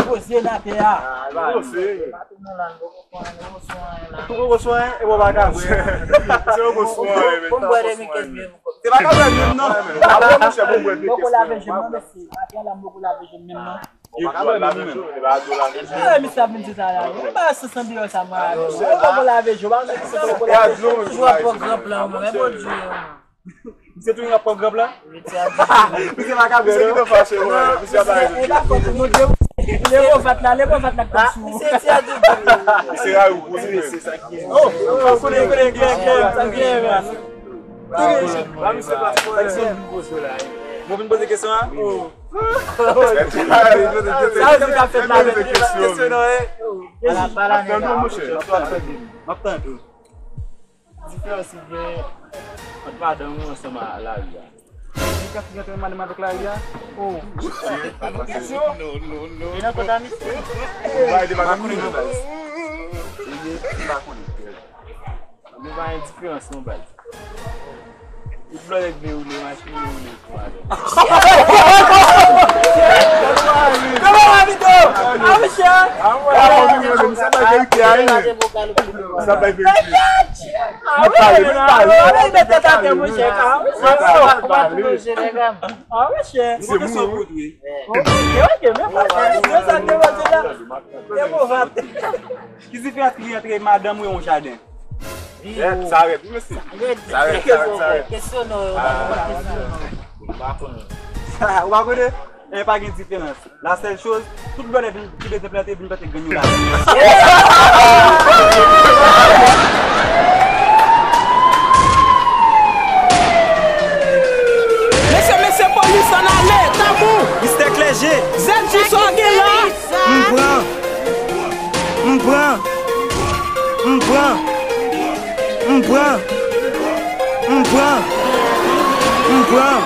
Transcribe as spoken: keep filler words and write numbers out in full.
Poze l atè a. Poze. Ou poko sou anyen, e bon bagay. Se ou poko sou anyen, men. Se pa ka bwè menm non. Apre monchè, bon bwè de kès. Poko lave je m non, mesye. Atè a la, m poko lave je m menm non. E misye ap vin di sa la. E ba se san deyò sa, mwen. Ou poko lave je w, ba se san deyò sa. Toujou ap pran gran plan, mwen. Men Bondye. Misye toujou ap pran gran plan. Misye pa ka bwè non. Misye ki te fache, mwen. Misye ap arete. E pa fòt ou, Bondye. Leve vat la, leve vat la k ap sou. Misye ti a di. Misye ray ou poze menm. Oh, konnen, konnen, gen, gen, gen, gen. Mwen vin poze kesyon an. Sa yo di m ka fèt la avèk kesyon non, eh. Ala pala nèg la. M ap tande w. Diferans ki gen ant madanm ou ansanm a lari a? Diferans ki gen ant madanm avèk lari a? Oh. Kesyon? Non, non, non. E nan kont a misye. Ou pa ede madanm ou non, baz. Ou pa konnen. Nou pa gen diferans non, baz. Tout lè nèg vle woule machin, yo woule tou avè l. Kòman Vito? A, mesye! Sa bay verite a, wi, men. Sa bay verite. A, wi, men. A, wi, men, tèt atè, mesye. A, wi, men. A, mesye. Se moun, wi. Ok, ok, men pa sa, mesye, sa te manje la. Se bon, va. Ki diferans ki gen ant madanm ou e yon jaden? Rèd, sa rèd, wi, mesye. Sa rèd, sa rèd, sa rèd. Kesyon non, yo pa konn kesyon non. Ou pa konnen? E pa gen diferans. La sèl choz, tout blòdè vin, ki bezwen plante, vin plante grenn yo la. Mesye, mesye, polis ann ale, tankou. Mistè Klèje. Zèl di sa w gen la. M pran. M pran. M pran. M pran. M pran. M pran.